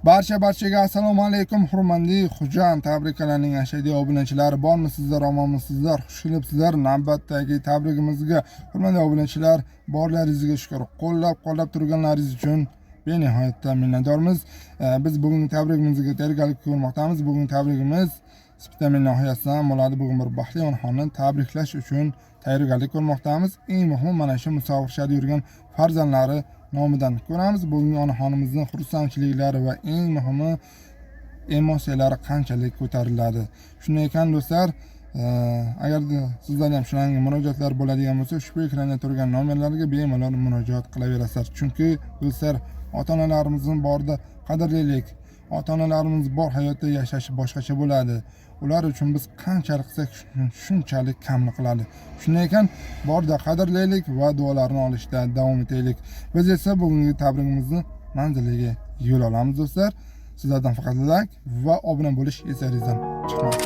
Barcha-barchaga assalomu alaykum, hurmatli Xo'jand tabriklarining ashadiy obunachilari, bormisizlar, omonmisizlar, xush kelibsizlar navbatdagi tabrigimizga. Hurmatli obunachilar, borlaringizga shukur, qo'llab-quvvatlab turganlaringiz uchun benihoyatda minnatdormiz. Biz bugungi tabrigimizga tayyorgarlik ko'rmoqdamiz. Bugungi tabrigimiz Spitamen nohiyasidan bo'ladi. Bugun bir baxtli onaxonni tabriklash uchun tayyorgarlik ko'rmoqdamiz. Eng muhimi, mana shu musofirchada yurgan farzandlari nomidan ko'ramiz. Bugungi onaxonimizni xursandchiliklari va eng muhimi emotsiyalari qanchalik ko'tariladi. Shunday ekan do'stlar, agarda sizlarda ham shunga murojaatlar bo'ladigan bo'lsa, ushbu ekranda turgan nomerlarga bemalol murojaat qilaverasizlar. Chunki do'stlar, ota-onalarimizni borida qadrlaylik. Ota-onalarimiz bor hayotda yashashi boshqacha bo'ladi. Ular uchun biz qanchalik qilsak, shunchalik kamlik qiladi. Shunday ekan, borda qadrlaylik va duolarni olishda davom etaylik. Biz esa bugungi tabrigimizni manziliga yo'l olamiz do'stlar. Sizlardan faqat like va obuna bo'lish eslaringizdan chiqmasin.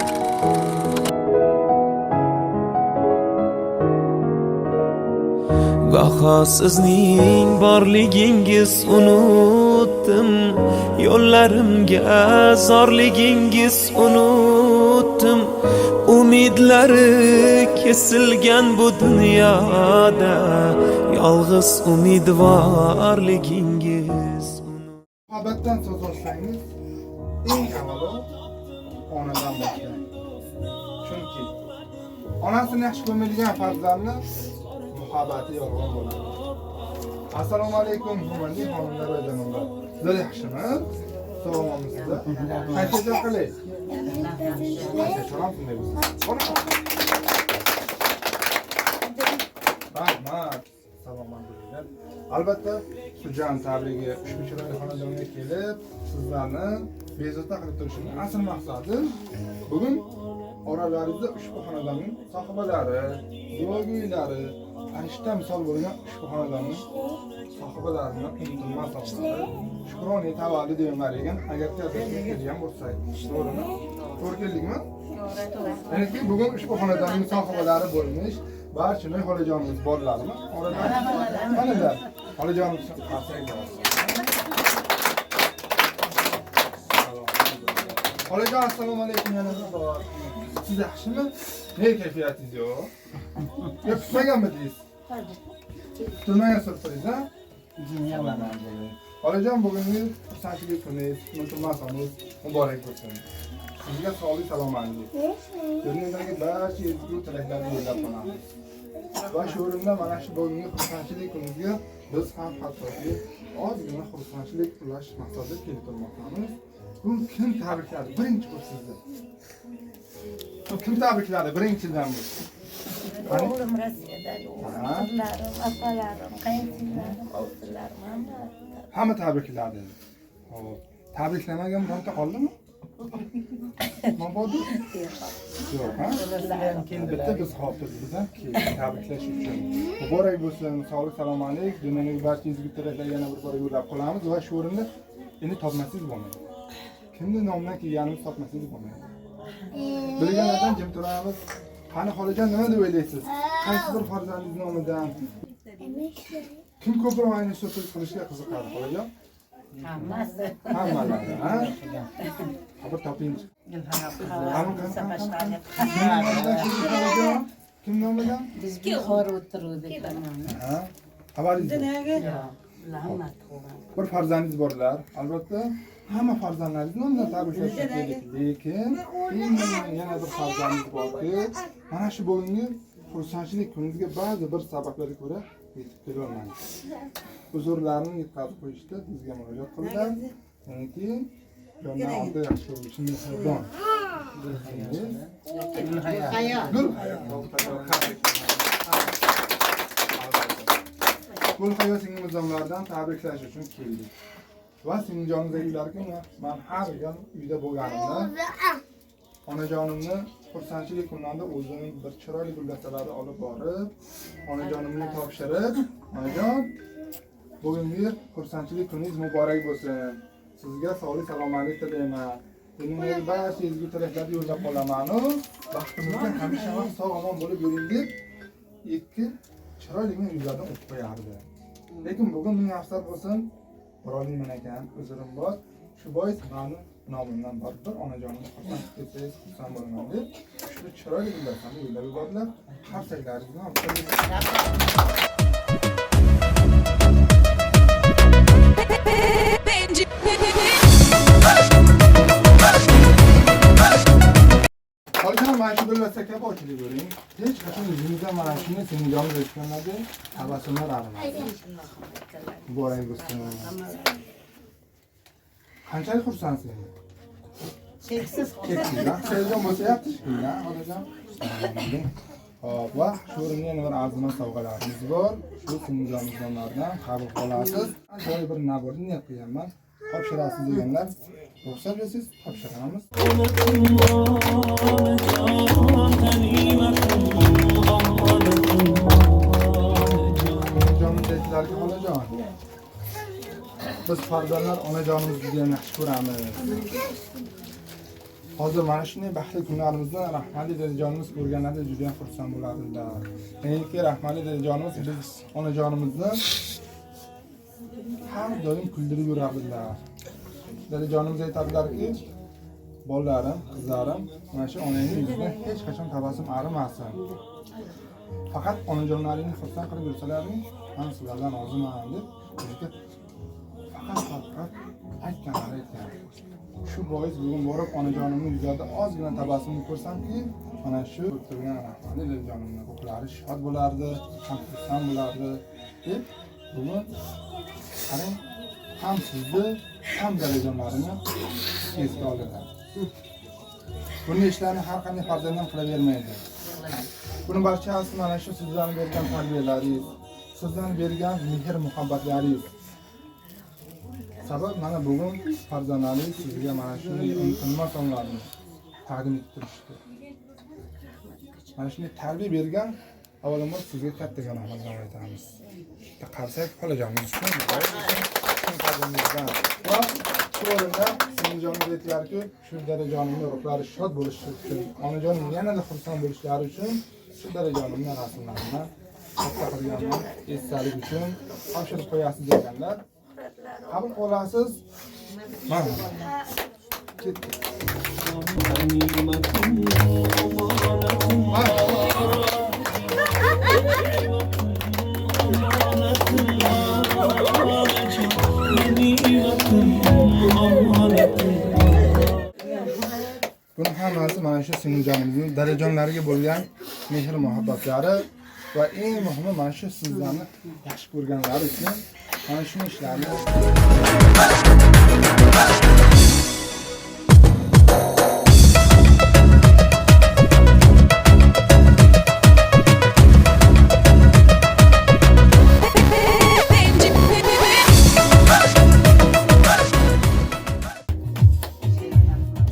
Goho sizning borligingiz unutdim, yo'llarimga zorligingiz unutdim. Umidlari kesilgan bu dunyoda yolg'iz umidvorligingiz. Muhabbatdan so'z olsangiz, eng avvalo onadan boshlang. Chunki onasini yaxshi ko'rmaydigan farzandni muhabbati yolg'on bo'ladi. Assalomu alaykum, hurmatli xonimlar va janoblar. Sizlar yaxshimi? Sog'lommisizlar? Qancha qilay? Qancha salom shunday bo'lsin. Rahmat. Salomat bo'linglar. Albatta, Xo'jand tabrigi ushbu chiroyli xonadonga kelib, sizlarni bezovta qilib turishimning asl maqsadi bugun oralaringizda ushbu xonadonning sohibalari, duogo'ylari, farishta misol bo'lgan ushbu xonadonning sohibalarini unutilmas onlari, shukrona tavallud deganlar ekan, agar kelgan bo'lsak, to'g'rimi? To'g'ri keldikmi? Ya'niki bugun ushbu xonadonning sohibalari bo'lmish barcha xolajonimiz borlarmi? Orada qanilar? Xolajonimiz qarsak bo'lsin. Xolajon, assalomu alaykum yana bir bor. Siz yaxshimi? Ne kayfiyatingiz yo'q? Yo'q, kutmaganmidingiz? Kutilmagan syurpriz, ha? Xolajon, bugungi xursandchilik kuningiz, unutilmas oningiz muborak bo'lsin. Sizga sog'lik, salomatlik. Dunyodagi barcha ezgu tilaklarni yo'llab qolamiz. Va shu o'rinda mana shu bugungi xursandchilik kuningizga biz ham hattoki ozgina xursandchilik ulash maqsadida kelib turmoqdamiz. Bugun kim tabrikladi? Birinchi bo'lib sizni. Kim tabrikladi birinchidan bu? O'g'lim Rossiyada, qizlarim, opalarim, qaynsinglarim, ovsinlarim hamma. Hamma tabrikladi. Xo'p, tabriklamagan bironta qoldimi? Mabodo? Yo'q, ha? Bitta biz hofiz, biz ham keldik tabriklash uchun. Muborak bo'lsin, sog'lik, salomatlik, dunyodagi barcha ezgu tilaklar yana bir bor yo'llab qolamiz va shu o'rinda endi topmasangiz bo'lmaydi. Kimni nomidan kelganimizni topmasangiz bo'lmaydi. Bilganlardan jim turamiz. Qani xolajon, nima deb o'ylaysiz? Qaysi bir farzandingiz nomidan? Kim ko'proq ayni syurpriz qilishga qiziqadi, xolajon? Hammasi. Hammalari, ha? Xabar toping. Kim nomidan? Biz bir o'tiruvdik. Ha? Xabaringiz yo'q. Bir farzandingiz borlar. Albatta, hamma farzandlaringizni nomidan tabriklash kerak. Lekin yana bir farzandingiz borki, mana shu bugungi xursandchilik kuningizga ba'zi bir sabablarga ko'ra yetib kelolmadi. Uzrlarini yetkazib qo'yishdi, bizga murojaat qildilar. Ya'niki jondan oldi yaxshi ko'ruvchi mehribon. Gulhayot. Gulhayot singlimizlardan tabriklash uchun keldik. Va singljonimiz aytdilarki, men har gal uyda bo'lganimda onajonimni xursandchilik kunlarida o'zining bir chiroyli guldastalari olib borib, onajonimga topshirib, onajon, bugungi xursandchilik kuningiz muborak bo'lsin. Sizga sog'lik, salomatlik tilayman. Dunyodagi barcha ezgu tilaklarni yo'llab qolaman-u, baxtimizga hamisha ham sog'-omon bo'lib yuring deb ikki chiroyli yuzlaridan o'pib qo'yardi. Lekin bugun ming afsus bo'lsin, borolmayman ekan, uzrim bor. Shu bois mani nomimdan bir onajonimni xursand qilib ketsangiz xursand bo'laman deb ushbu chiroyli guldastani yo'llab yubordilar. Qarsaklaringizni Xolajon, mana shu guldastaka ochilib bering. Hech qachon yuzingizdan mana shuni singlimiz aytganlarda tabassumlar arimaydi. Muborak bo'lsin. Qanchalik xursandsiz endi? Cheksiz. Cheksiz, ha? Sevgan bo'lsa shekilli, ha, xolajon? Hop, va shu o'rinda yana bir arzimas sovg'alarimiz bor. Shu singljonlardan qabul qilasiz. Joy bir naborni niyat qilganman. Topshirasiz deganlar, ruxsat bersangiz topshiramiz. Onajonimiz aytdilarki, xolajon, biz farzandlar onajonimizni juda ham yaxshi ko'ramiz. Hozir mana shunday baxtli kunlarimizni rahmatli dadajonimiz ko'rganlarida juda ham xursand bo'lardilar. Ya'niki rahmatli dadajonimiz biz onajonimizni har doim kuldirib yurardilar. Dadajonimiz aytadilarki, bolalarim, qizlarim, mana shu onangning yuzidan hech qachon tabassum arimasin. Faqat onajonlaringni xursand qilib yursalaring, men sizlardan roziman deb bizga faqat aytganlar aytgan. Shu bois bugun borib onajonimning yuzida ozgina tabassumni ko'rsamki, mana shu o'tirgan rahmatli dadajonimning ruhlari shod bo'lardi, ham xursand bo'lardi deb bugun qarang, ham sizni, ham dadajonlarimni esga oldilar. Bunday ishlarni har qanday farzand ham qilavermaydi. Buni barchasi mana shu sizlarning bergan tarbiyalaringiz, sizlarning bergan mehr muhabbatlaringiz. Sabab mana bugun farzandlaringiz sizga mana shunday unutilmas onlarni taqdim etib turishdi. Mana shunday tarbiya bergan avvalambor sizga kattakon rahmat aytamiz. Bitta qarsak xolajonimiz uchun, va shu o'rinda singljonimiz aytdilarki, shu dadajonimning ruhlari shod bo'lishi uchun, onajonim yanada xursand bo'lishlari uchun shu dadajonimning rasmlarini katta qilganman, esdalik uchun topshirib qo'yasiz deganlar. Qabul qilasiz. Mana. Ketdik. Buni hammasi mana shu singljonimizning dadajonlariga bo'lgan mehr muhabbatlari va eng muhimi mana shu sizlarni yaxshi ko'rganlari uchun mana shu ishlarni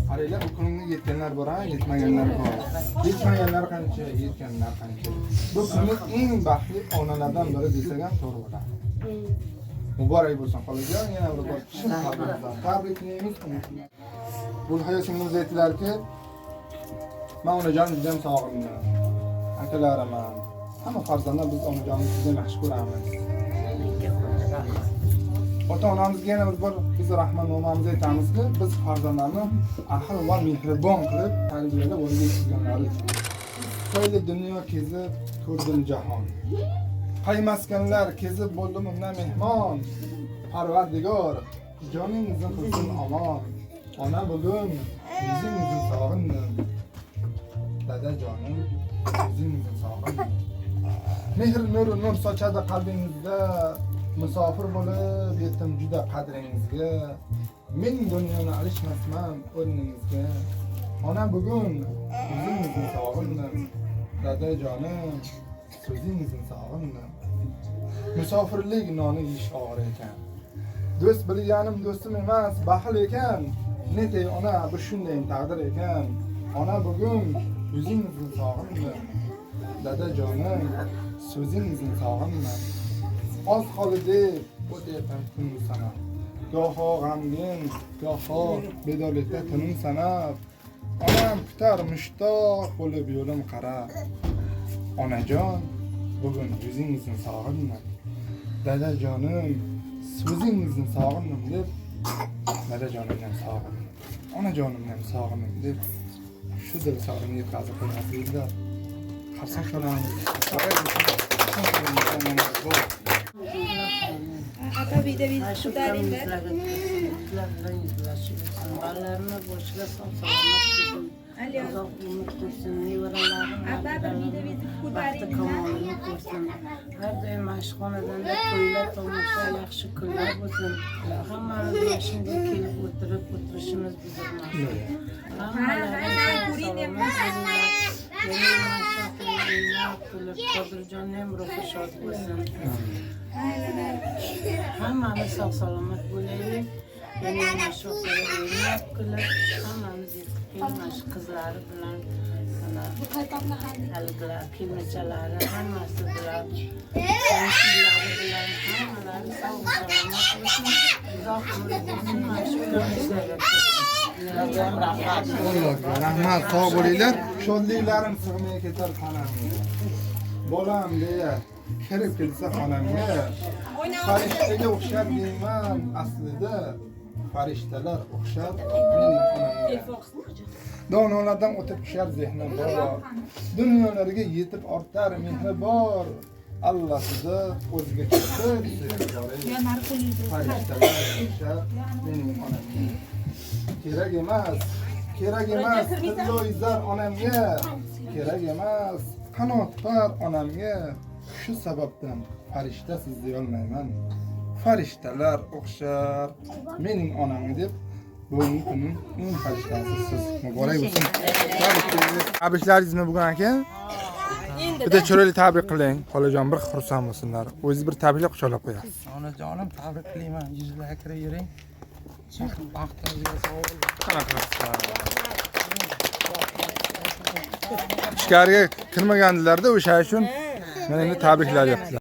qaranglar, bu kunga yetganlar bor, yetmaganlar bor. Yetmaganlar qancha, yetganlar qancha. Bu kunni eng baxtli onalardan biri desak ham to'g'ri bo'ladi. Muborak bo'lsin xolajon, yana bir bor chin qalbimizdan tabriklaymiz. Gulhayo singlimiz aytdilarki, men onajonimni juda ham sog'indim. Akalarim ham, hamma farzandlar biz onajonimizni juda yaxshi ko'ramiz. Ota-onamizga yana bir bor biz rahmatnomamizni aytamizki, biz farzandlarni ahil va mehribon qilib tarbiyalab o'rga yetkazganlari uchun. Xayli dunyo kezib ko'rdim jahon. Qaymaskanlar kezib bo'ldim undan mehmon. Parvardigor, joningizni qilsin omon. Ona bugun yuzingizni sog'indim. Dadajonim, yuzingizni sog'indim. Mehr nur nur sochadi qalbingizda. Musofir bo'lib yetdim juda qadringizga. Men dunyoni alishmasman o'rningizga. Ona bugun yuzingizni sog'indim. Dadajonim, so'zingizni sog'indim. Musofirlik noni yeyish og'ir ekan. Do'st bilganim do'stim emas, baxil ekan. Netay ona, bu shunday taqdir ekan. Ona bugun yuzingizni sog'indim. Dadajonim, so'zingizni sog'indim. Oz qoldi deb o'tyapman kun sanab. Goho g'amgin, goho bedorlikda tinim sanab. Onam kutar mushtoq bo'lib yo'lim qarab. Onajon, bugun yuzingizni sog'indim. Dadajonim, so'zingizni sog'indim deb Dadajonimni ham sog'indim, onajonimni ham sog'indim deb shu dil sog'inimni yetkazib qo'ymasliklar. Qarsak chalamiz. Shu yuzlarga yuzlar bilan yuzlashib yursin. Bolalarini boshiga sog' salomat qilsin. Uzoq umr ko'rsin. Nevaralarim baxti kamolini ko'rsin. Har doim mana shu xonadonda to'ylar, tomosha, yaxshi kunlar bo'lsin. Hammamiz mana shunday kelib o'tirib o'tirishimiz buzilmasin. Hammalaring sog' salomat bo'linglar. Yana mana shu o'ynab kulib, Qodirjonni ham ruhi shod bo'lsin. Hammamiz sog' salomat bo'laylik. Yana mana shu o'ynab kulib, hammamiz yetib kelib, mana shu qizlari bilan, mana haligilar, kelmachalari, hammasi bilan, qo'shnilari bilan hammalari sog' salomat bo'lsin. Uzoq umr bo'lsin, mana shu ishlarga rahmat. Allohga rahmat, sog' bo'linglar. Shodliklarim sig'may ketar xonamga. Bolam deya kirib kelsa xonamga, farishtaga o'xshar deyman aslida, farishtalar o'xshar mening onamga. Donolardan o'tib tushar zehni bor, dunyolarga yetib ortar mehri bor. Allasida o'zgacha bir sevgori, farishtalar o'xshar mening onamga. Kerak emas, kerak emas tillo zar onamga, kerak emas qanotpar onamga. Shu sababdan farishtasiz deyolmayman, farishtalar o'xshar mening onamga deb bugungi kunning eng farishtasi siz. Muborak bo'lsin. Tabriklaringizmi bugun aka? Bitta chiroyli tabrik qiling, xolajon, bir xursand bo'lsinlar. O'zingiz bir tabriklab quchoqlab qo'yasiz. Onajonim, tabriklayman. Yuzlarga kiravering. Baxtingizga sog' bo'ling. Qanaqa qilasiz? Ichkariga kirmagandilarda, o'sha uchun mana endi tabriklar yaptilar.